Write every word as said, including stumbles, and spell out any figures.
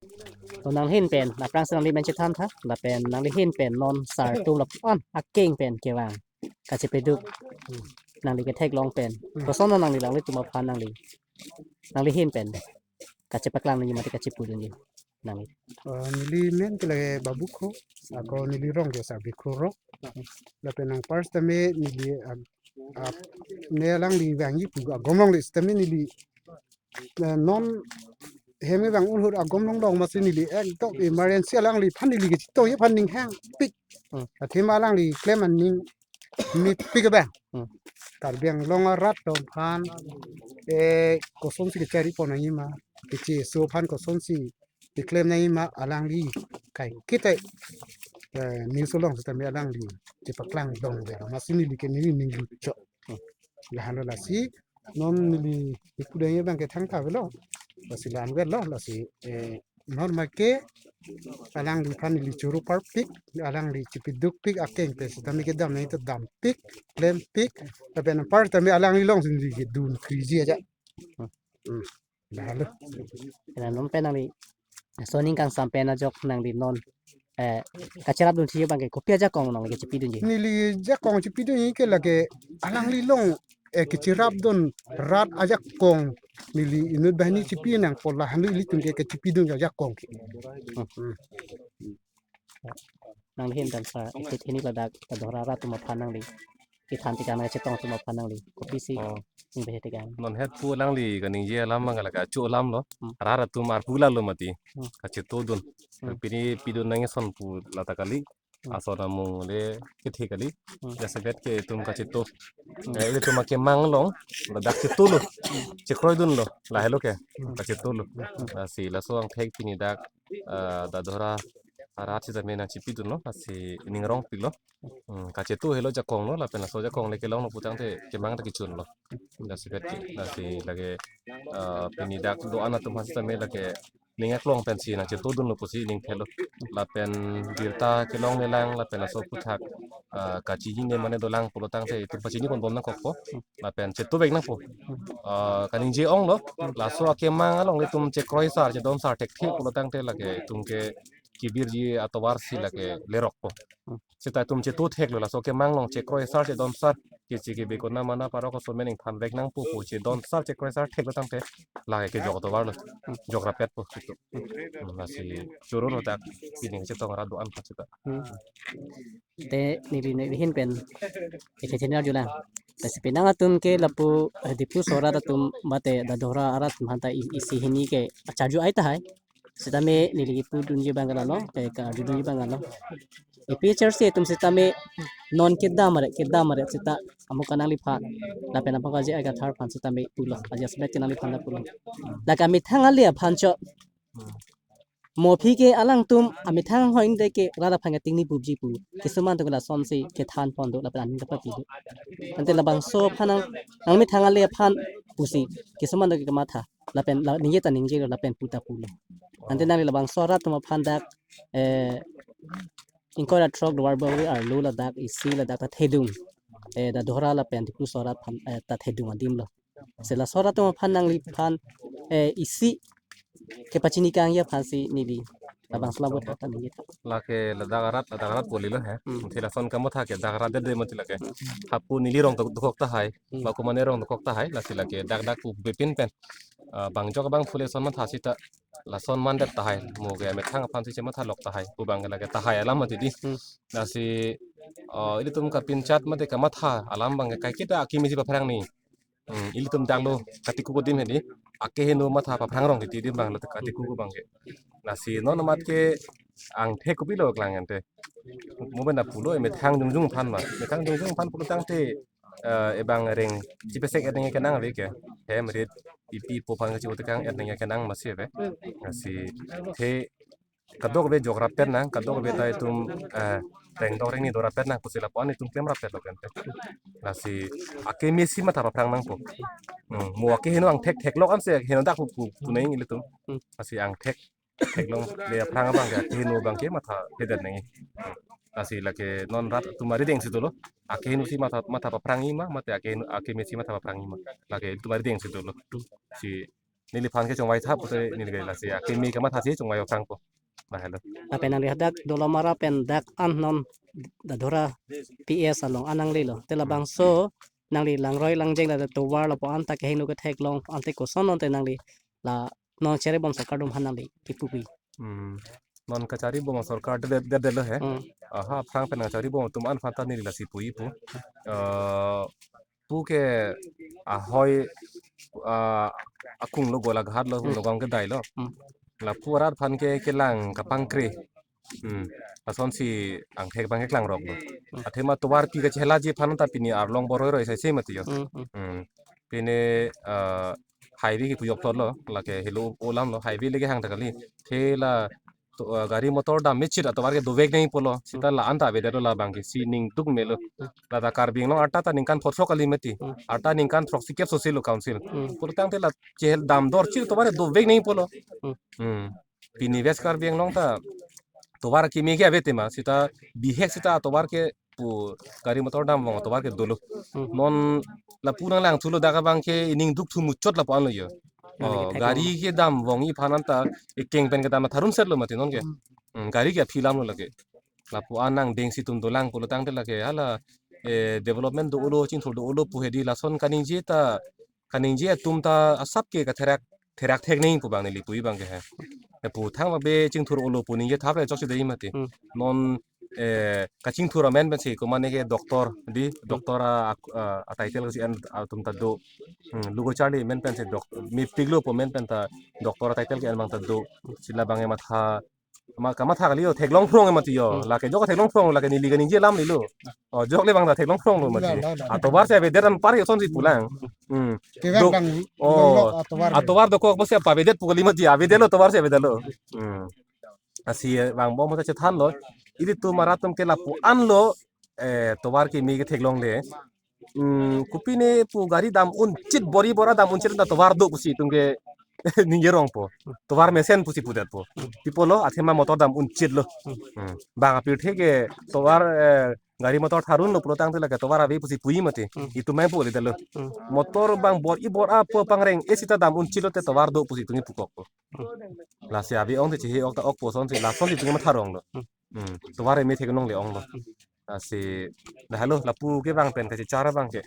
To nangli ahin pen, aphrangsi nangli men chethan tha, lapen nangli ahin pen non sar atum lapu-an akeng pen kevang kachepeduk, nangli ketheklong pen, koson nangli alanglitum aphan nangli, nangli ahin pen kachepaklang nangji mate kachepudunji nangli? Ah, neli men ke lake Babu Kro, ako neli rong ke Sabi Kro rong. Lapen anpar sitame neli ag-, ag-, ne alangli vangji pu agom longle sitame neli, eh, non hem kevang ahut agom longdok amatsi neli ekdom emergency alangliphan neli kachetongji aphan ning hangpik. Hmm. Athema alangli klem aning mepik abang. Hmm. Karbi Anglong arat atum aphan, eh, kosonsi kachari pon nangji ma, kacheso aphan kosonsi keklem nangji ma alangli kaiketa, eh, news along sitame alangli chepaklang dong ve amatsi neli ke neli ning luchok. Hmm. Lahenlo lasi non neli ipu dengji abang ke thangta avelo. Lasi la-an avelo lasi, eh, non ma ke alangliphan neli choro parpik, alangli chepedukpik akeng pen sitame kedam nangji ta dampik, klempik, lapen anpar tame alangli alongsi neli kedun kriji aja. Hmm. Lahenlo. Ena non pen nangli laso aning kangsam pen ajok nangli non, eh, kacherapdunji abang ke kopi ajakong nangli kachepidunji? Neli jakong chepidunji ke lake alangli along, eh, kacherapdun rat ajakong neli inut banghini chepi nangpo, lahenlo ilitum ke kachepidun ajakong ke. Hmm. Hmm. Nangli ahin pen sar, itit hini ladak Dadora arat atum aphan nangli kethan tekang, nangchetong atum aphan nangli kopisi Oh. ningve tekang? Non het pu alangli kaningje alam abang lake achu alam lo. Hmm. Rat atum arpu lalo mati. Hmm. Kachetodun. Hmm. Pini pidun nangji ason pu lata kali. Hmm. Ason amung le kethe kali. Hmm. Jasemet ke itum kacheto. Hmm. Eh, ilitum akemang along ladak chetolo. Chekroidunlo. Lahelo ke. Hmm. Kachetolo. Hmm. Lasi laso angthek pini dak, eh, Dadora arat sitame nangchepidunlo. Lasi ning rongpiklo. Hmm, kacheto helo jakong lo, lapen laso jakong le kelonglo putangte kemang ta kechunlo. Jasemet ke, lasi lake, ah, pini dak do-an atum aphan sitame lake ning aklong pensi nangchetodunlo pusi ning thelo. Lapen birta kelonglelang, lapen laso aphuthak, ah, kachini ne mane dolang pulotangte itum pachini ponbom nangkokpo. Lapen chetovek nangpo. Ah, kaningje onglo, laso akemang along ilitum chekroi sar, chedon sar thekthe pulotangte lake itum ke kebirji atovarsi lake lerokpo. Seta itum cheto theklo, laso akemang along chekroi sar, chedon sar, keche kebe konat ma nat parok aso men ingthanvek nangpo pu, chedon sar, chekroi sar theklo tangte lake kejok atovarlo. Jok rapetpo itum. Hmm, lasi choro lo dak pini kachetong arat do-an aphan seta. Hmm. Te neli neli ahin pen ithi thini arjulang. Lasi penang atum ke lapu, eh, Diphu arat atum mate Dadora arat atum aphanta i-, isi hini ke acharju ai tahai. Sitame neli kepudunji abang ke lalo, ke karjudunji abang lalo. A P H L C atum sitame non kedam aret, kedam aret seta amu kanangliphan, lapen aphan kaje ai kathar aphan sitame pulo, ajasmet kanangliphan ta pulo. Lake amethang ale aphan chot. Mo aphi ke alangtum amethang hoi de ke rat aphan ke tingni pupji pu. Kisuman atum ke lasonsi kethan pon do lapen aning kapapi do. Ante labangso aphan nang, nangmethang ale aphan pusi kisuman atum ke kamatha. Lapen la ningje ta ningje lo lapen pu ta pulo. Ante nangli labangso arat atum aphan dak, eh, ingkoi ra throk Duarbagori arlo ladak isi ladak ta thedung. Eh, Dadora lapen Diphu arat aphan, eh, ta thedung adim lo. Lasi laso arat atum aphan nangliphan, eh, isi kepachini kangji aphansi neli labangso alam pu tha ta ningje. Lake ladak arat, ladak arat pu lilo he. Hmm. Mungkin lason kamatha ke dak arat dede mati lake. Hmm. Hapu neli rong tok-, dokok tahai. Hmm. Ba komane rong dokok tahai, lasi lake dak dak pu bepin pen. Ah, bang jok bang phule son matha seta lason mandet tahai. Mo ke amethang aphansi chematha lok tahai. Pu abang lake tahai alam mati di. Hmm. Lasi, ah, ilitum kapinchat mate kamatha alam abang ke kaiketa akemesi paphrang nangji. Hmm, ilitum danglo katiku adim hedi. Akeheno matha paphrang rong titi adim abang lo katiku abang ke. Lasi non amat ke angthek kopilo klang ante. Mo pen ta pulo, emethang jongjong aphan ma. Emethang jongjong aphan pulotangte, eh, ebang reng chipesek et nangji kenang ave ke. Hem rit ipi po aphan kachi-o tekang et nangji kenang masi ave. Lasi the kadokave jok rapet nang, kadokave ta itum, eh, rengdok rengni do rapet nang, pusi lapu-an itum klem rapetlo pen. Lasi akemesi matha paphrang nangpo. Hmm, mo akeheno angthek theklok ansi akeheno dak pu pu nangji ilitum. Hmm. Lasi angthek theklongle aphrang abang ke akeheno abang ke matha thedet nangji. Hmm. Lasi lake non rat atum arideng si dolo. Akehenosi matha, matha paphrangji ma, mate akeheno, akemesi matha paphrangji ma. Lake itum arideng si dolo. Si neliphan ke chongvai thap pute neli ke lasi akimi kamatha si chongvai aphrang po. Lahelo. Lapen nangli hadak Dolamara pen dak an non Dadora P S along an nanglelo. Te labangso nangli langroi langjeng la tovar lapu-an ta kehingno ketheklong ante koson ante nangli la non cheribom sorkar atum aphan nangli kipupi. Hmm. Non kacharibom sorkar det det det lo he. Hmm. Aha, aphrang pen nangcharibom atum an aphan ta neli lasi puji pu. Eh, pu ke ahoi, ah, akung lo, Golaghat lo, Hmm. Nagaon kedai lo. Hmm. Lapu arat aphan ke kelang kapangkre. Hmm. Lasonsi angthek abang ke klangroklo. Hmm. Athema tovarpi kachehelaji aphan ta pini arlong bor-oi roi sai se mati yo. Hmm, hmm. Hmm. Pini, ah, highway kipu jokthotlo, lake helo olam lo, highway le kehang ta kali. Thela to, ah, gari motor dam mechit atovar ke dovek nangji pulo. Seta la-an ta avedetlo labang ke, si ning duk melo. Ladak Karbi Anglong arta ta ningkan phongo kali mati. Hmm. Arta ningkan throksikep sose lo council. Hmm. Pulotangte la chehel damdor chit tovar dovek nangji pulo. Hmm. Hmm. Pini West Karbi Anglong ta tovar kimi ke ave tema, seta bihek seta tovar ke pu gari motor dam vong tovar ke dolo. Hmm. Non lapu nanglang thulo dak abang ke ining duk thu muchot lapu-an lo yo. Gari Oh, ke thek gari lo. Ke dam vongji aphan anta ekeng pen kedam tharun set lo mati non ke. Hmm. Hmm, gari ke aphi lam lo lake. Lapu-an nangdengsi atum dolang pulotangte lake hala, eh, development do-olo, chingthur do-olo pu hedi lason kaningje ta, kaningje atum ta asap ke katherak, therak thek nangji pu abang neli puji abang ke he. Lapu thang abe chingthur olo pu ningje thap le chokche dei mati. Hmm. Non, eh, kachingthur amen pensi komatne ke doctor di, Hmm. Doctor a, a, a title ke si en atum ta do. Hmm, lugo charli amen pensi doc-, mepiklo pu amen pen ta doctor a title ke en abang ta do. Si labang ke matha ma kamatha kali yo, theklong phrong mati yo. Hmm. Lake jok theklong phrong, lake neli kaningje alam lilo. Oh, jok le abang ta theklong phrong lo mati. La, la, la. Atovar si avedet anpar yo sonsi pulang. Hmm. Kevang Do-, bang oh, longlo atovar. Atovar dokok masi pavedet pu kali mati, avedetlo tovar si avedetlo. Hmm. Lasi, eh, vangbom ta chethanlo. Ilitum arat atum ke lapu-an lo, eh, tovar kimi ketheklongle. Hmm, kopine pu gari dam unchit, bor-i bor-a dam unchit ta tovar do pusi itum ke ningje rongpo. Tovar mesen pusi pudetpo. Pi apotlo, athema motor dam unchit lo. Hmm. Bang apirthe ke tovar, eh, gari motor tharun lo pulotangte lake tovar ave pusi puji mati. Hmm. Itum main pu le dalo. Hmm. Motor abang bor-i bor-a pu pangreng-e seta dam unchit lote tovar do pusi itum ke pukokpo. Hmm. Lasi ave ong te chehe ok ta okpo sonsi, lasonsi itum ke matha ronglo. Hmm. Hmm. Tovar eme theklongle onglo. Hmm. Lasi, lahelo lapu kevang pen kachechar abang ke.